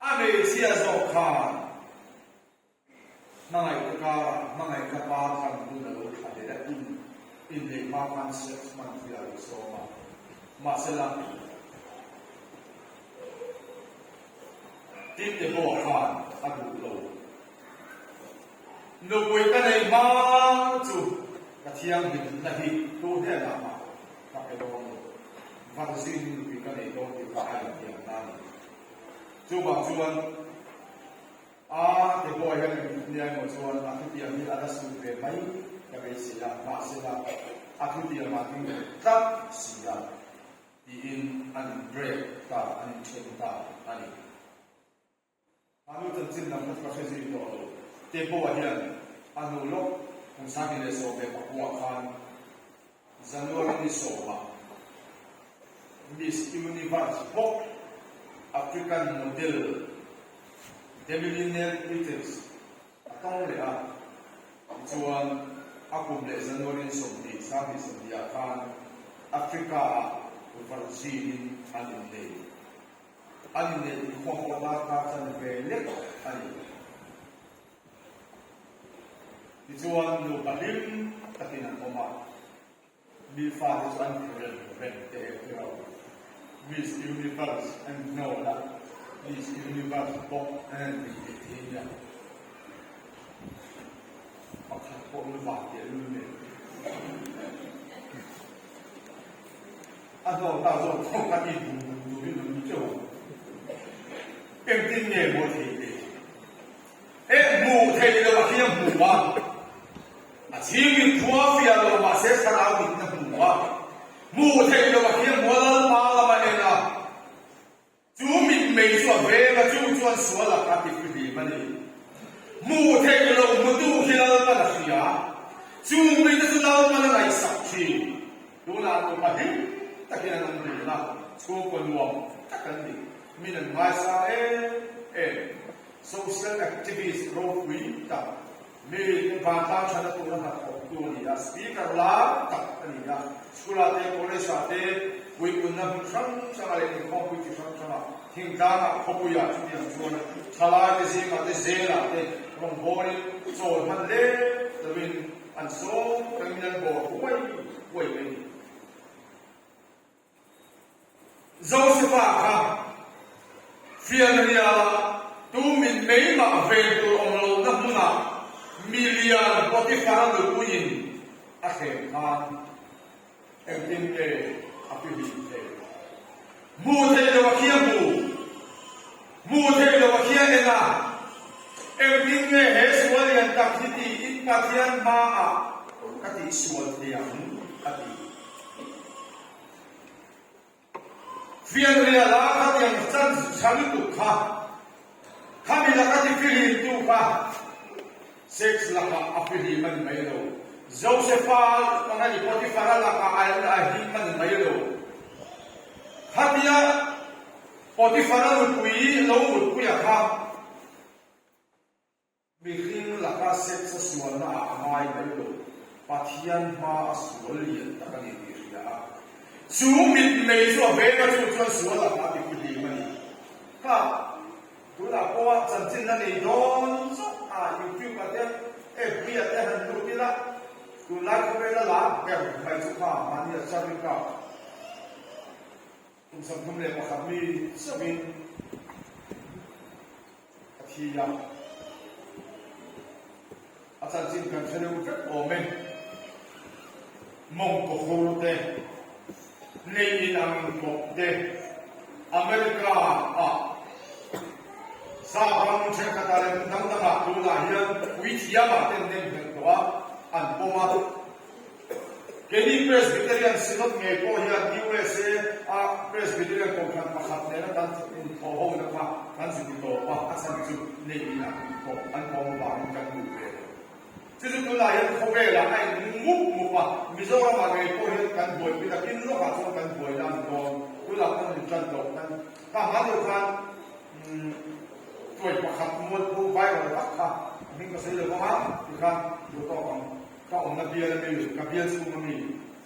A hmeichhia zawk khan hmangaih te karah hmangaih na par kan hun a lo tha leh a, in inneih hma khan sex hman hi a lo sawm a. Mahsela Timte pawh khan a duh lo. Nupui ka neih hma chu ka thianghlimna hi tu hnenah mah ka pe dawn lo. Varzin nupui ka nei dawn tih kha a intiamna a ni. Chuvang chuan a te pawh hian engtik nia emaw chuan a thutiam hi a la sut ve mai ka beisei a, mahsela a thutiam ah ding tlat si a tiin an in break ta, an inthen ta a ni. A nu chanchin lam kha chu ka hre zui tawh lo. Teboa hian a nu lawk kum 2019 khan January ni sawmah Miss Universe bawk African model Demilinel Peters a tawng leh a. Tichuan a kum leh January ni 20, 2020 ah khan Africa-ah Virgin-in an innei. An inneih inkhawm pawh darkar chan ve lek a ni. Tichuan nupa hlim takin an awm a, mi fate chu an kherel reng teh e tiraw. Miss Universe an hnawl a, Miss Universe pawh an han tih theih thei nia. Pakhat pawh lu vang teh lul nen. A hnawl ta zawk zawk a tih bum bum turin an ni teuh ang. Engtin nge maw thei ve? E hmuh theih loh a hian hmu a, a chhing mit khua fiah lo mahse thlarau mit na hmu a, hmuh theih loh a hian hmu a Lalpa lama en a, chu mit mei chu a veng a, chu chuan sual a ka ti fihlim a ni. Hmuh theih loh hmutu khi Lalpan a hria, chung mite chu Lalpan a ngaihsak thin. Tunah nupa hlim takin an awm dun a, chhungkaw nuam tak an ni. Min an ngaisang em em. Social activist ropui tak, mi vantlang thana tura hnathawktu a ni a, speaker lar tak a ni a, school-ah te, college-ah te, puipunna hmun hrang hrangah leh inkhawmpui chi hrang hrangah, thingtlangah, khawpuiah chutiang chuan thalaite zingah te, zelah te rawngbawlin chawl hman lem lovin an sawm rengin an bawr huai huai mai a ni. Josefa kha fianrialah tu mit mei mah ven tur awm lohna hmunah milian Potifara nupuiin a thleng khan engtin nge a fihlim theih? Hmuh theih loh a khi a hmu, hmuh theih loh a khi a en a, engtin nge he sual lian tak hi tiin Pathian hmaah ka tihsual thei ang a ti. Fianrial a khatiang chan tha lutuk kha, khami laka ti fihlimtu kha sex lakah a fihlim a ni mai lo. Josefa anga ni Potifara lakah a him a ni mai lo. Khatia Potifara nupui lo mutpuia kha, Mihring laka sex a sualna ah a ngai mai lo, Pathian hma a sual lian tak a ni tih hria a. Chu mitmei chu a veng a, chu chuan sual lakah a ti fihlim a ni. Kha tunah pawha chanchin la nei dawn zawk a, YouTube ah te, FB ah te han lut ila, tunlai khawvela lar ber mai chu kha mahni a Charlie Kirk. Kum 31 mi chauhin a thi a, a chanchin kan hre deuh vek awm e. Mawngkaw hur te, nei in ang kawp te, America ah sap ram thenkhatah leh hmun dang dangah tunah hian puithiamah ten nem nghet tawh a, an pawm a. Keini Presbyterian Synod ngei pawh hian USA a Presbyterian Kohhran pakhat nena kan inthawhhona kha kan zu ti tawp a, a chhan chu nei inah inthawh an awm avangin kan duh ve lo. Chu chu tunah hian khawvelah a in mup mup a, Mizoramah ngei pawh hian kan buaipui ta, kin lawkah chuan kan buaina a ni dawn, tunah kan intan tawh kan kha hma deuh khan tuai pakhat mualphu viral vak kha a hming ka sawi lo vang a, tikhan duh tawk ang. Ka awmna bial a mi, ka bial chhung a mi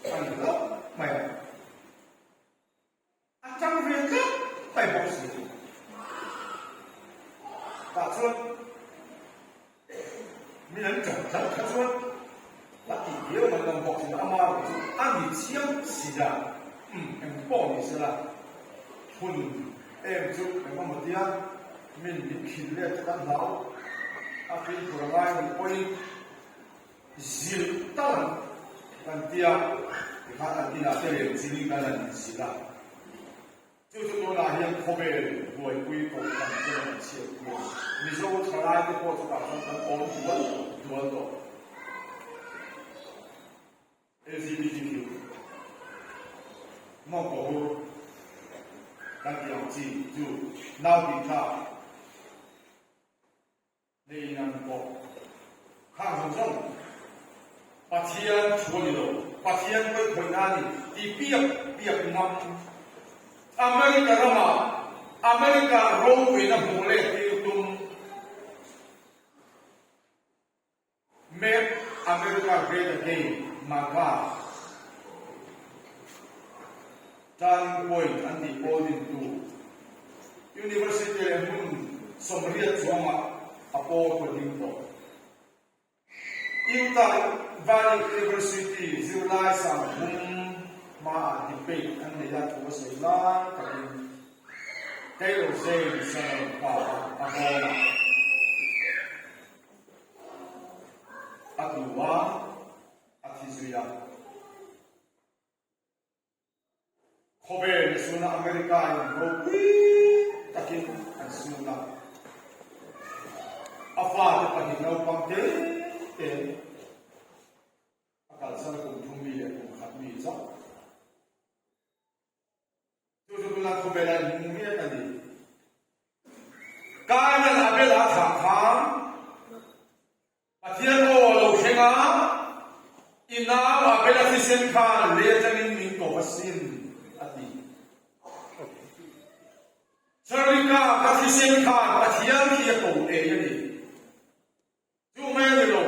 a ni hlauh mai a. A tang ve tlat mai bawk si. Tah chuan min an ṭan tlat kha chuan a tih viau mai ngam bawk si ama erawh chu a ni chiang si a, umm eng pawh ni sela hun em chu eng emaw tia min min khin let chu kan hlau a fimkhur a ngai nih pawhin Zilh tal ang kan tia tikhan an inah te lem chingin kan han inzilh a. Chu chu tunah hian khawvel buaipui kohhran te leh an chhiatpui a ni. Mizo thalai te pawh chutah chuan kan awm dual dual tawh. LGBTQ mawngkaw hur kan tih ang chi chu nau tih tlak. Nei in an pawh khang zawng zawng Pathian thu a ni lo, Pathian pawikhawihna a ni tih piak piak ngam America ramah America ropuina hmuh leh tir tum Make America Great Again, MAGA, Turning Point an tih pawl dintu University leh hmun 80 chuangah a pawl pawh ding tawh. Utah Valley University zirlai sanghum hmaah debate an nei a, thu a sawi lai takin Taylor James a rawn pa a, a nghawng a. A tlu a, a thi zui a. Khawvel suna America in ropui takin an sun a, a fate pahnih naupang te te a kalsan a kum thum mi leh kum khat mi chauh. Chu chu tunah khawvela in hmu mek a ni. Kainan Abel-a thlah khan Pathian aw a lo thleng a, I nau Abel-a thisen khan lei atangin min kawp asin, a ti. Charlie-ka ka thisen khan Pathian khi a ko ei a ni. Chu mai a ni lo.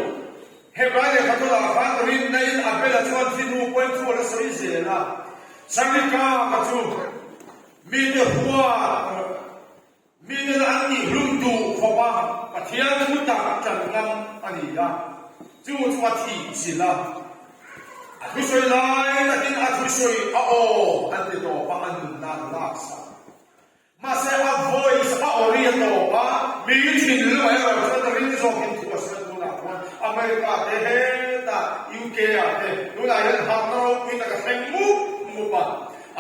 Hebrai lehkha tawlah khan rinna-in Abel-a chuan thi hnu pawhin thu a la sawi zel a. Charlie-ka ka chu mite huat Miten an tihhlum duh khawp a, Pathian thu tak ṭan ngam a ni a, chu chu a thih chilh a. A thusawi lai takin a thusawi a aw an ti tawp a, a nunna an laksak. Mahse a voice a aw ri a tawp a, mi thinlung ah erawh chuan ring zawkin thu a sawi tunah khuan America te hetah UK ah te tunah hian harhna ropui tak a thleng mup mup a.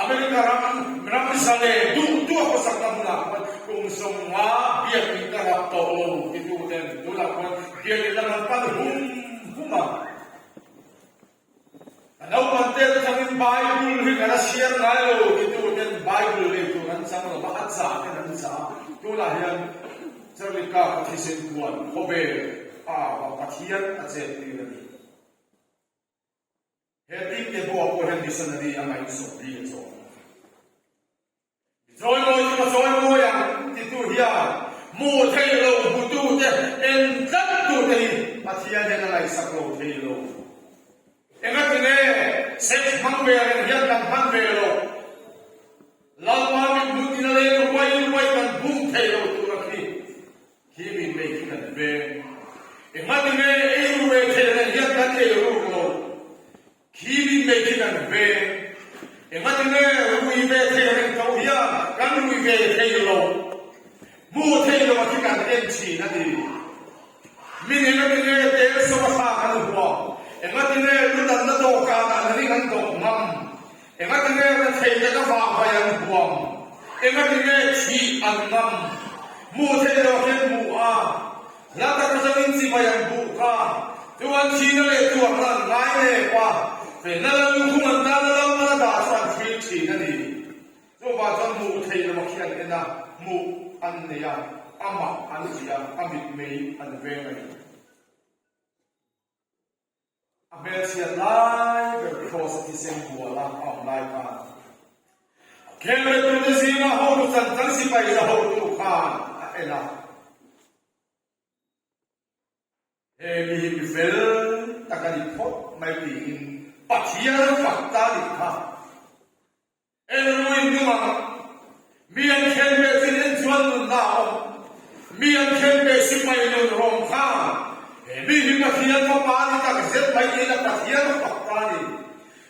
America ram ram zalen duh duh a khawsakna hmunah khuan kum 50 biakinn ka rap tawh lo titu ten tunah khuan biakinn lam an pan hum hum a. A naupang te atangin Bible hi kan a chhiar ngai lo titu ten Bible nei tur an chang lo va, a chah ten an chah a. Tunah hian Charlie Kirk a thisen kuan khawvel a Pathian a chet tir a ni. He ding te pawh pawh hian missionary a ngaih sawm ri a chawm. Mi chawimawi chu ka chawimawi ang titu hian hmuh theih lo hmutu te en tlat tu te hi Pathian hian a ngaihsak lo thei lo. Engati nge sex hmang ve reng hian kan hman ve lo? Lalpa min hmuh tina leng ruai ruai kan bum thei lo tur a khi. Khi min nei khi kan veng. Engati nge ei ru ve thei reng hian kan ei ruk lo. Khi min nei khi kan veng. Engati nge rui ve thei reng tho hian kan rui ve thei lo. Hmuh thei lo a khi kan en thin a ni. Min engati nge tel sawm a thlak an huam. Engati nge ludanna dawhkanah an ring an dawh ngam. Engati nge rethei te ka vahvai an huam? Engati nge thih an ngam? Hmuh theih loh hian hmuh a, hla tak atangin chibai an buh kha. Chu an thihna leh tuarna an ngai nep a, felna lal lukhum an tana lalman a dah chu an thlir thin a ni. Chuvang chuan hmuh theih loh a khi an en a, hmuh an nei a, amah an tih a, a mitmei an veng a ni. A hmelchhiat lai ber Kross a thisen bual a a awm lai khan a khelbettute zinga hotu chan chan sipai za hotu khan a en a. He mi hi mi fel tak a ni phawt mai tiin Pathian a fak ta a nih kha. Enruin nung ang. Mi an khen ve chin en chuan nunna a awm. Mi an khen ve sipai nun rawng kha. He mi hi Pathian fapa ni tak zet mai tiin a Pathian a fak ta a ni.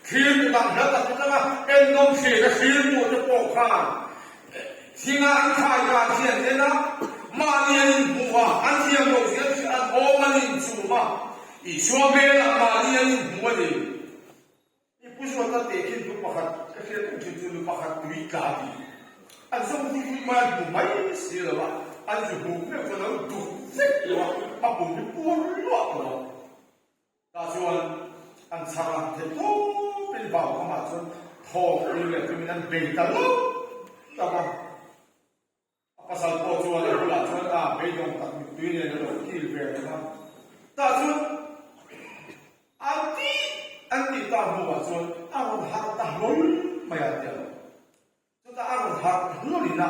Thlir tu dang hla tak atanga ennawm thlir a thlir tu te pawh khan thinga an khai dan hi an en a, mahni an inhmuh a, an thiam loh zia chu an awm an inchum a, Isua hmelah mahni an inhmu a ni. I pu Zuata tehkhin nu pakhat ka hriat tum thin chu nu pakhat tui tla a ti. An zawng vui vui mai a hmu mai si lo a, an zu hmuh meuh chuan a lo duh vek lo a, a pum hi puar luah tawh a. Tah chuan an chhar a, theih tawpin vau khamah chuan thawk ri leh tumin an bei ta lo tak a. A pasal pawh chuan a bulah chuan a beidawng tak mittui nen a lo kil ve reng a. Tah chuan an tih an tih ta hnuah chuan a rawn harh ta hlawl mai a tia lo. Chutah a rawn harh hlawlin a,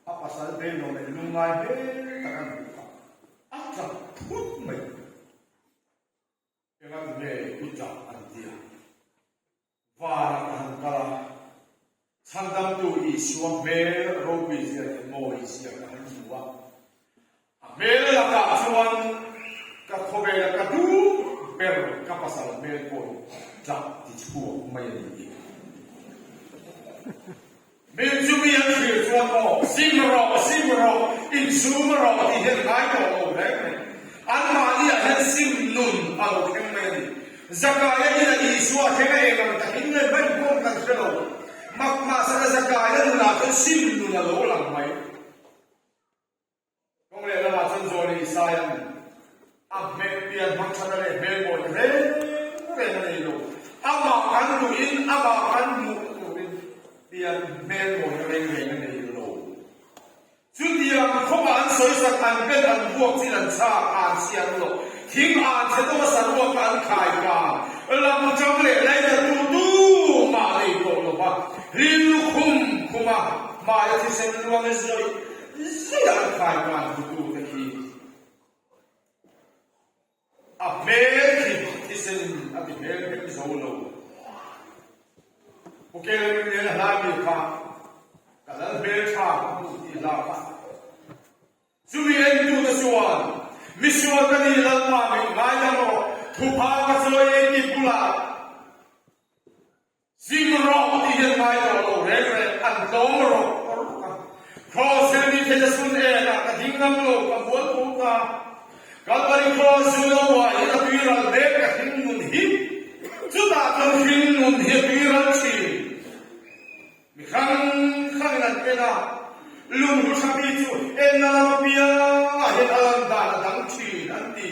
a pasal beidawng leh lungngai hmel tak an hmuh kha a tap phut mai. Engati nge i tap an ti a? Vanah ka han kal a, Chhandamtu Isua hmel ropui zia leh mawi zia ka han hmu a. A hmel lakah chuan ka khawvela ka duh. pasal hmel pawh hi tlak ti chhuak mai a ni tih. Min chu mi an thlir chuan aw, sim rawh, sim rawh, insum rawh tih hian ngai tawh lo reng reng. Anmahni ah hian sim nun a lo thleng mai a ni. Zakaia in a Isua thleng a eng ang takin nge hman pawh kan hre lo. Mak mahsela Zakaia nunah chuan sim nun a lo lang mai. Kawng leh lamah chuan Zawlei Isaia'n a hmeh pian hmang thatna leh hmel mawi reng reng a nei lo. Amah kan duhin amah kan hmuh turin pian hmel mawina reng reng a nei lo. Chutiang khawpah an sawisak, an pen, an vuak chin, an chhak, an siam lo. Thing an chhe tawk a saruak a an khai kang, lam chang leh laina tu tu mah nei tawh lo va, hlim lukhum khuma hmaia thisen luang zawih Zia an khai kan hmutute khi a hmel khi thisen a ti hmel vek zo lo. Pu Kelvin nen a hlai mi kha ka lal hmel tha ka hmuh tih hla kha. Chumi entute chuan misual ka ni Lalpa min ngaidam rawh, thupha ka chawi ei tih bulah Zing rawh tih hian ngai tawh lo reng reng, an tlawm rawh ka ruk a. Cross hi ni thei a sun ek ah ka ding ngam lo, ka mual pho ta. Kalvari Cross zu lo ah hian a tui ral mek ka hring nun hi. Chutah chuan hring nun hi a tui ral thin. Mi hrang hrangin an en a, lunghlu thapi chu enna lam apiangah hian a lan dan a dang thin an ti.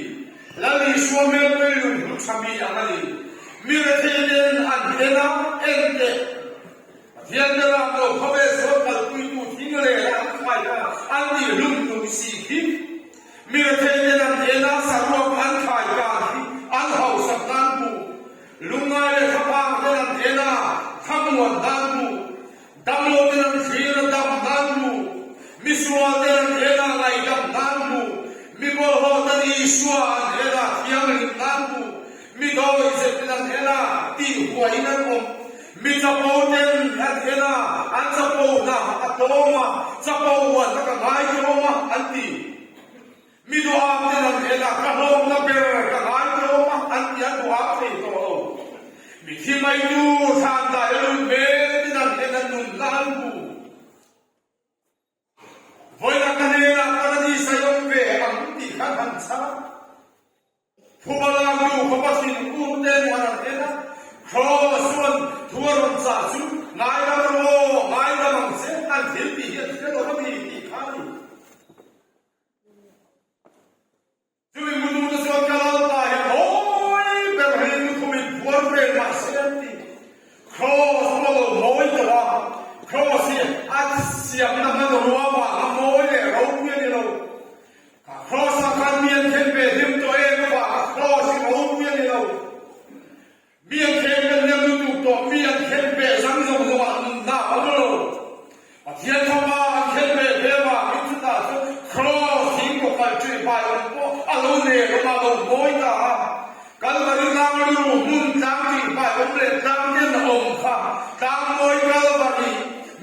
Lal Isua hmel pawhin lunghlu thami ang a ni. Mi rethei ten an en a, en teh. Pathian te ram lo khawvel sawn kalpuitu thing leh an khai kha an tih hlum tum si khi. Mi rethei ten an en a, saruak an khai kan khi an hausak nan hmuh. Lungngai leh thlaphang ten an en a, thlamuan nan hmu. Damlo ten an thlir a, dam nan hmu. Misual ten an en a, ngaihdam nan hmu. Mi bawlhhlawh ten Isua an en a, thianghlim nan hmu. Mi dawihzep ten an en a, tihhuaiin an awm. Mi chapo ten an en a, an chapo hna a tlawm a, chapo huan a ka ngaitlawm a, an ti. Mi duham ten an en a, ka hlawmna ber ka ngai tlawm a, an ti an duham thei tawh lo. Mi thi mai tur thlan dai a lut hmel ten an en a, nunna an hmu. Vawiin ka hnenah Paradis a awm ve ang tih kha an han chhang a. Phuba lak nu khawpa thinur te muan an en a, Cross chuan thu a rawn chah chu ngaidam rawh aw, ngaidam ang che, an thil tih hi an hre lo a ni tih kha a ni. Chumi mutute chuan ka Lalpa hi mawi ber hi lukhumin phuar vel mah se an ti. Cross pawh lo mawi tawh a, Cross hi a siamna hmanrua vanga mawi leh ropui a ni lo. Ka Cross ah khan mi an khen ve hlim tawh em avanga Cross hi ropui a ni lo. Mi an khen kan nem lutuk tawh, mi an khen ve zang zawng zawng ah nunna a awm lo. Pathian Fapa an khen ve ve avangin chutah chuan Cross thing kaw kal ṭih hmai awm pawh a lo nen awm a, a lo mawi ta a. Kalvari tlang lu hmun tlang ṭih hmai awm leh tlang ten a awm kha tlang mawi Kalvari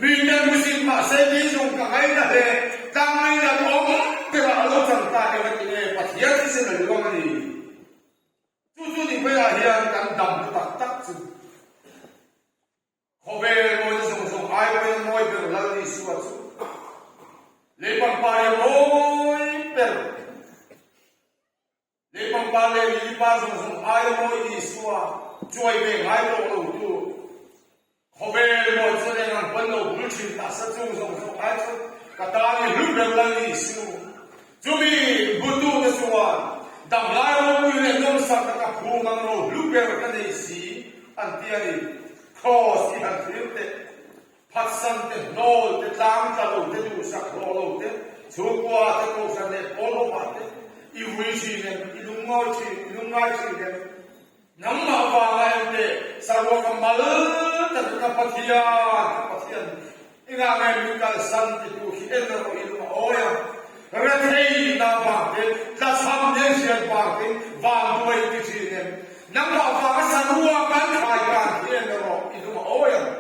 mite hmusit mahse kei zawng ka ngaina hle tlang ngainat awm berah a lo chang ta em a ti nge Pathian thisen a luang a ni. Chu chu ni hmaiah hian kan dam ta tak tak chu. Khawvel mawina zawng zawng ai pawhin mawi ber Lal Isua chu lei pangpar hi a mawi ber. Lei pangpar leh lili par zawng zawng ai a mawi Isua chuai ve ngai tawh lo tu. Khawvel mawi chuan eng ang pawn lo bul thin ta sa chung zawng zawng ai chuan ka tan i hlu ber Lal Isu. Chumi hmutute chuan damlai ropui leh nawmsak ka phung ang ro hlu ber ka nei si an ti a ni. Kraws i han thlir teh, phatsan te, hnawl te, tlang tla lo te, duhsak hlawh lo te, chhungkua te, kohhran leh pawl hovah te i vui thin em, i lungngawi thin, i lungngai thin em? Nangmah vanga em teh, saruaka mal taka ka Pathian, ka Pathian, engah nge min kalsan titu khi en rawh i lung a awi a, rethei na vang te, tlachham nen hriat vang te, vanduai ti thin em? Nangmah vanga sarua kan thlai kan khi en rawh i lung a awi ang.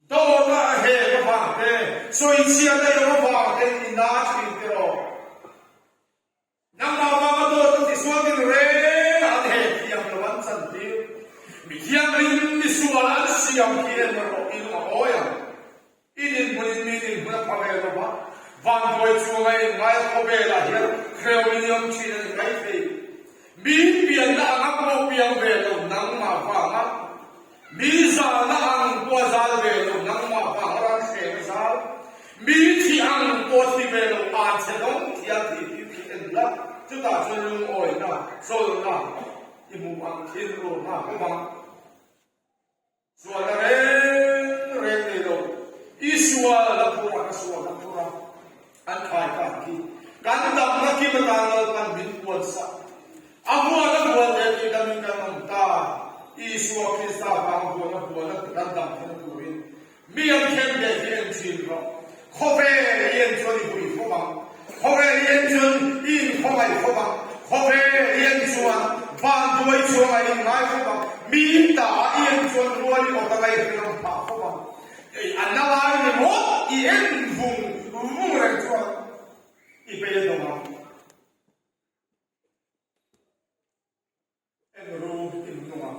Dawt a hek avang te, sawichhiat a ilo avang te in na thin tiraw. Nangmah vanga dawt a tisual tin Mi thianghlim mi sual an siam khi en rawh i lung a awi ang. I dinhmunin mi dinhmun a pha ve lo va, vanduai chunga inngai khawvelah hian hreu in i awm thin a ni maithei. Mi pianna anga pawh piang ve lo nangmah vanga mi zalna ang pawh a zal ve lo nangmah vanga ran thleng a zal. Mi thi ang pawh thi ve lo an chhe dawng thiam tih hi khi en la, chutah chuan lungawina, chawlhna i hmuh ang thin rurna bawk ang. Sualna reng reng nei lo. I sual a phur a, ka sual a phur a, an khai ta ang khi. Kan damna kim atan Lalpan min puan sak. A huan a huan leh tih damin kan awm ta. Isua Krista vang a huan a huan a kan dam theihna turin mi an khen leh hi en thin rawh. Khawvel i en chuan i hui fo ang. Khawvel i en chuan i inkhawngaih fo ang. Khawvel i en chuan vanduai chhuanga i inngai fo ang. Mi ta a i en chuan rual i awt a ngaihrilawm phah fo ang. Ei a na lai ringawt i en vung vung reng chuan i bei a dawng ang. En ru in hnunga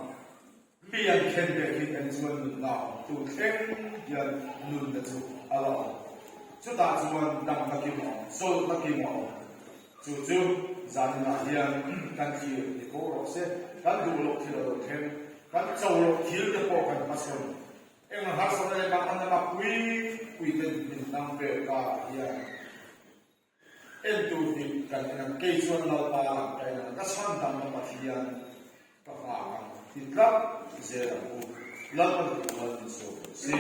mi an khen ve hi en chuan nunna a awm tu thleng hian nunna chu a la awm. Chutah chuan damna kim a awm, chawlhna kim a awm. Chu chu zaninah hian kan thlir ni tho rawh se. Kan duh loh thil a lo thleng, kan cho loh thil te pawh kan hmachhawn. Eng harsatna leh mak an lama pui pui ten min dang vel karah hian. En tur dik kan en ang, kei chuan Lalpa lang ka en ang, ka chhan damna Pathian ka nghak ang ti tlat zel ang u. Lalpa na tih rual min sawi se.